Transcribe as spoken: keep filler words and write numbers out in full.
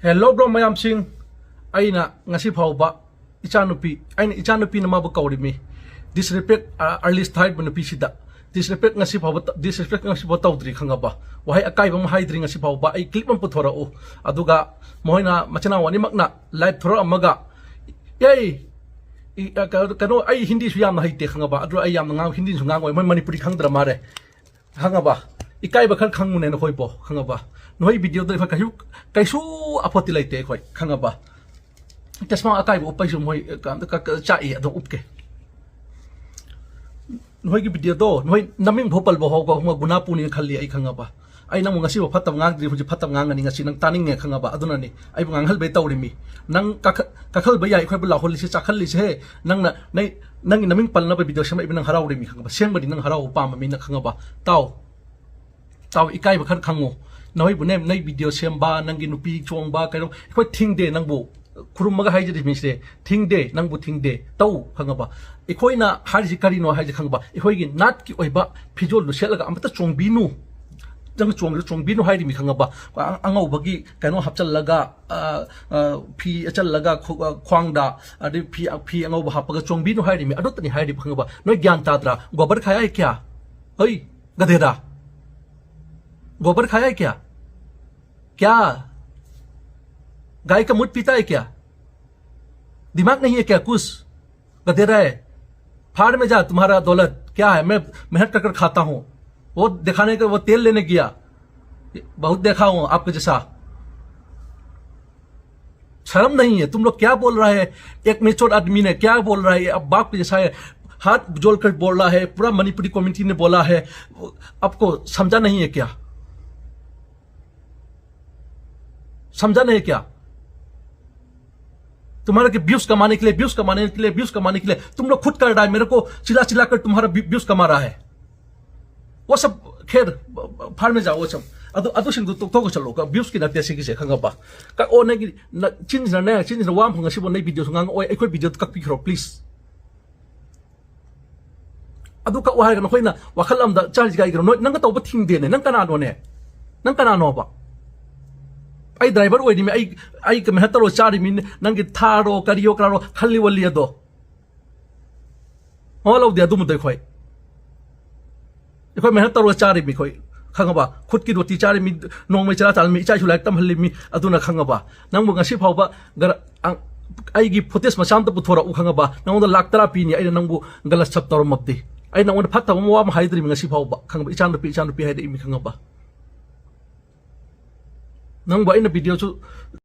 Hello bro ꯃꯌꯥꯝꯁꯤꯡ, ꯑꯩꯅ ꯉꯁꯤ ꯐꯥꯎꯕ ꯏꯆꯥꯅꯨꯄꯤ, ꯑꯩꯅ ꯏꯆꯥꯅꯨꯄꯤꯅ ꯃꯥꯕꯨ ꯀꯧꯔꯤꯃꯤ, disrespect ꯑꯥꯔꯂꯤꯁ ꯍꯥꯏꯔꯤꯕ ꯅꯨꯄꯤꯁꯤꯗ disrespect ꯉꯁꯤ ꯐꯥꯎꯕ, disrespect ꯉꯁꯤ ꯐꯥꯎꯕ ꯇꯧꯗ꯭ꯔꯤ ꯈꯪꯉꯕ? ꯋꯥꯍꯩ ꯑꯀꯥꯏꯕ ꯑꯃ ꯍꯥꯏꯗ꯭ꯔꯤ ꯉꯁꯤ ꯐꯥꯎꯕ꯫ ꯑꯩ clip ꯑꯃ ꯄꯨꯊꯣꯔꯛꯎ, ꯑꯗꯨꯒ ꯃꯈꯣꯏꯅ ꯃꯆꯤꯟ ꯃꯅꯥꯎ ꯑꯅꯤꯃꯛꯅ live ꯊꯣꯔꯛꯑꯝꯃꯒ, "ꯑꯦ, ꯀꯩꯅꯣ, ꯑꯩ ꯍꯤꯟꯗꯤꯁꯨ ꯌꯥꯝꯅ ꯍꯩꯇꯦ ꯈꯪꯉꯕ, ꯑꯗꯨ ꯑꯩ ꯌꯥꯝꯅ ꯉꯥꯡ ꯍꯤꯟꯗꯤꯁꯨ ꯉꯥꯡꯉꯣꯏ, ꯃꯣꯏ ꯃꯅꯤꯄꯨꯔꯤ ꯈꯪꯗ꯭ꯔ ꯃꯥꯜꯂꯦ ꯈꯪꯉꯕ? ꯏꯀꯥꯏꯕ ꯈꯔ ꯈꯪꯉꯨꯅꯦ ꯅꯈꯣꯏꯕꯣ ꯈꯪꯉꯕ? ꯅꯈꯣꯏ video ꯗ ꯑꯩꯈꯣꯏ ꯀꯩꯁꯨ, ꯀꯩꯁꯨ ꯑꯐꯠꯇꯤ ꯂꯩꯇꯦ ꯑꯩꯈꯣꯏ ꯈꯪꯉꯕ? ꯆꯁꯃꯥ ꯑꯀꯥꯏꯕ ꯎꯞꯄꯩꯁꯨ ꯃꯣꯏ ꯀ-, ꯀ-, ꯀ-, ꯆꯥꯛꯏ ꯑꯗꯨꯝ ꯎꯞꯀꯦ꯫ ꯅꯈꯣꯏꯒꯤ video ꯗꯣ ꯅꯈꯣꯏ ꯅꯃꯤꯡ ꯐꯥꯎ ꯄꯜꯕ ꯍꯧꯕ ꯍꯧꯕ ꯒꯨꯅꯥꯄꯨꯅꯦꯅ ꯈꯜꯂꯤ ꯑꯩ ꯈꯪꯉꯕ? ꯑꯩ ꯅꯪꯕꯨ ꯉꯁꯤꯐꯥꯎ ꯐꯠꯇꯕ ꯉꯥꯡꯗ꯭ꯔꯤ, ꯍꯧꯖꯤꯛ ꯐꯠꯇꯕ ꯉꯥꯡꯒꯅꯤ ꯉꯁꯤ, ꯅꯪ ꯇꯥꯅꯤꯡꯉꯦ ꯈꯪꯉꯕ? ꯑꯗꯨꯅꯅꯤ ꯑꯩꯕꯨ ꯉꯥꯡꯍꯜꯕꯩ ꯇꯧꯔꯤꯃꯤ꯫ ꯅꯪ ꯀꯥꯈꯠ-, ꯀꯥꯈꯠꯕ ꯌꯥꯏ, ꯑꯩꯈꯣꯏꯕꯨ ꯂꯥꯎꯍꯜꯂꯤꯁꯦ, ꯆꯥꯛꯍꯜꯂꯤꯁꯦ꯫ ꯅꯪꯅ ꯅꯩ-, ꯅꯪꯒꯤ ꯅꯃꯤꯡ ꯄꯜꯅꯕ video ꯁꯦꯝꯃꯛꯏꯕ ꯅꯪ ꯍꯔꯥꯎꯔꯤꯃꯤ ꯈꯪꯉꯕ? ꯁꯦꯝꯕꯗꯤ ꯅꯪ ꯍꯔꯥꯎꯕ ꯄꯥꯝꯕ ꯃꯤꯅ ꯈꯪꯉꯕ? ꯇꯥꯎ꯫ ꯇꯥꯎ, ꯏꯀꯥꯏꯕ ꯈꯔ ꯈꯪꯉꯣ꯫ ꯅꯈꯣꯏꯕꯨꯅꯦ, ꯅꯩ video ꯁꯦꯝꯕ, ꯅꯪꯒꯤ ꯅꯨꯄꯤ ꯆꯣꯡꯕ, ꯀꯩꯅꯣ, ꯑꯩꯈꯣꯏ ꯊꯤꯡꯗꯦ ꯅꯪꯕꯨ꯫ ꯈꯨꯔꯨꯝꯃꯒ ꯍꯥꯏꯖꯔꯤꯃꯤꯁꯦ, ꯊꯤꯡꯗꯦ, ꯅꯪꯕꯨ ꯊꯤꯡꯗꯦ꯫ ꯇꯧ, ꯈꯪꯉꯕ? ꯑꯩꯈꯣꯏꯅ ꯍꯥꯏꯔꯤꯁꯤ ꯀꯔꯤꯅꯣ ꯍꯥꯏꯁꯦ ꯈꯪꯉꯕ? ꯑꯩꯈꯣꯏꯒꯤ ꯅꯥꯠꯀꯤ ꯑꯣꯏꯕ ꯐꯤꯖꯣꯜꯗꯨ ꯁꯦꯠꯂꯒ ꯑꯃꯇ ꯆꯣꯡꯕꯤꯅꯨ꯫ ꯅꯪ ꯆꯣꯡꯒꯦ ꯆꯣꯡꯕꯤꯅꯨ ꯍꯥꯏꯔꯤꯃꯤ ꯈꯪꯉꯕ? ꯑ-, ꯑꯉꯧꯕꯒꯤ ꯀꯩꯅꯣ ꯍꯥꯞꯆꯜꯂꯒ, ꯑ, ꯑ, ꯐꯤ ꯑꯆꯜꯂꯒ ꯈꯨ-, ꯑ, ꯈ꯭ꯋꯥꯡꯗ, ꯑꯗꯩ ꯐꯤ, ꯐꯤ ꯑꯉꯧꯕ ꯍꯥꯞꯄꯒ ꯆꯣꯡꯕꯤꯅꯨ ꯍꯥꯏꯔꯤꯃꯤ꯫ ꯑꯗꯨꯇꯅꯤ ꯍꯥꯏꯔꯤꯕ ꯈꯪꯉꯕ? ꯅꯣꯏ ꯒ꯭ꯌꯥꯟ ꯇꯥꯗ꯭ꯔꯥ? ꯒꯣꯕꯔ ꯈꯥꯌꯥ ꯍꯦ ꯀꯌꯥ? ꯍꯩ, ꯒꯙꯦꯗꯥ꯫ ꯒꯣꯕꯔ ꯈꯥꯌꯥ ꯍꯦ ꯀꯌꯥ? ꯀꯌꯥ? गाय का मूत पीता है क्या? दिमाग नहीं है क्या कुछ? गधेड़ा है। फाड़ में जा, तुम्हारा दौलत क्या है? मैं मेहनत कर कर खाता हूँ, वो दिखाने का, वो तेल लेने गया, बहुत देखा हूँ आपके जैसा। शर्म नहीं है? तुम लोग क्या बोल रहा है? एक मेच्योर आदमी ने क्या बोल रहा है? अब बाप के जैसा है, हाथ जोड़ कर बोल रहा है, पूरा मणिपुरी कम्युनिटी ने बोला है, आपको समझा नहीं है क्या? समझा नहीं क्या? तुम्हारे के व्यूज कमाने के लिए, व्यूज कमाने के लिए, व्यूज कमाने के लिए तुम लोग खुद कर रहा है, मेरे को चिल्ला चिल्ला कर तुम्हारा व्यूज कमा रहा है। वो सब खैर, फाड़ में जाओ, वो सब। ꯑꯗꯨ, ꯑꯗꯨꯁꯤꯡꯗꯨ ꯇꯣꯛꯊꯣꯛꯑ ꯆꯠꯂꯣ꯫ ꯚ꯭ꯌꯨꯁꯀꯤ ꯅꯠꯇꯦ ꯁꯤꯒꯤꯁꯦ, ꯈꯪꯉꯕ? ꯀꯛꯑꯣ, ꯅꯪꯒꯤ, ꯅ-, ꯆꯤꯟꯁꯤꯅꯅꯦ, ꯆꯤꯟꯁꯤꯅ ꯋꯥ ꯑꯃ ꯉꯁꯤꯐꯥꯎ ꯅꯪ ꯚꯤꯗꯤꯑꯣꯁꯨ ꯉꯥꯡꯉꯛꯑꯣꯏ꯫ ꯑꯩꯈꯣꯏ ꯚꯤꯗꯤꯑꯣꯗꯨ ꯀꯛꯄꯤꯈ꯭ꯔꯣ, please꯫ ꯑꯗꯨ ꯀꯛꯑꯣ ꯍꯥꯏꯔꯒ ꯅꯈꯣꯏꯅ ꯋꯥꯈꯜ ꯑꯃꯗ ꯆꯥꯔꯤꯁꯤ ꯀꯥꯏꯒꯤꯅꯣ? ꯅꯣꯏ, ꯅꯪꯒ ꯇꯧꯕ ꯊꯤꯡꯗꯦꯅꯦ꯫ ꯅꯪ ꯀꯅꯥꯅꯣꯅꯦ? ꯅꯪ ꯀꯅꯥꯅꯣꯕ? ꯑꯩ ꯗ꯭ꯔꯥꯏꯚꯔ ꯑꯣꯏꯔꯤꯃꯤ, ꯑꯩ ꯑꯩ ꯀꯃꯥꯏꯅ ꯇꯧꯔ ꯆꯥꯔꯤꯃꯤ? ꯅꯪꯒꯤ ꯊꯥꯔꯣ, ꯀꯔꯤꯌꯣ ꯀꯔꯥꯔꯣ, ꯈꯜꯂꯤ ꯋꯜꯂꯤ ꯑꯗꯣ ꯃꯋꯥ ꯂꯧꯗꯦ ꯑꯗꯨꯝꯕꯗꯣ꯫ ꯑꯩꯈꯣꯏ ꯑꯩꯈꯣꯏ ꯃꯦꯍꯅꯠ ꯇꯧꯔꯒ ꯆꯥꯔꯤꯃꯤ ꯑꯩꯈꯣꯏ, ꯈꯪꯉꯕ? ꯈꯨꯠꯀꯤ ꯔꯣꯇꯤ ꯆꯥꯔꯤꯃꯤ, ꯅꯣꯡꯃꯩ ꯆꯔꯥ ꯆꯥꯔꯤꯃꯤ, ꯏꯆꯥ ꯏꯁꯨ ꯂꯥꯏꯔꯤꯛ ꯇꯝꯍꯜꯂꯤꯃꯤ꯫ ꯑꯗꯨꯅ ꯈꯪꯉꯕ? ꯅꯪꯕꯨ ꯉꯁꯤ ꯐꯥꯎꯕ ꯒꯔ-, ꯑꯪ-, ꯑꯩꯒꯤ ꯐꯨꯇꯦꯖ ꯃꯆꯥ ꯑꯝꯇ ꯄꯨꯊꯣꯔꯛꯎ, ꯈꯪꯉꯕ? ꯅꯪꯉꯣꯟꯗ ꯂꯥꯛ ꯇꯔꯥ ꯄꯤꯅꯤ, ꯑꯩꯅ ꯅꯪꯕꯨ ꯒꯂꯠ ꯁꯞ ꯇꯧꯔꯝꯃꯕꯗꯤ꯫ ꯑꯩ ꯅꯪꯉꯣꯟꯗ ꯐꯠꯇꯕ ꯑꯃ ꯋꯥ ꯑꯃ ꯍꯥꯏꯗ꯭ꯔꯤꯃꯤ ꯉꯁꯤ ꯐꯥꯎꯕ, ꯈꯪꯉꯕ? ꯏꯆꯥꯅꯨꯄꯤ, ꯏꯆꯥꯅꯨꯄꯤ ꯍꯥꯏꯔꯛꯏꯃꯤ, ꯈꯪꯉꯕ? ꯅꯪꯕꯨ ꯑꯩꯅ ꯚꯤꯗꯤꯑꯣꯁꯨ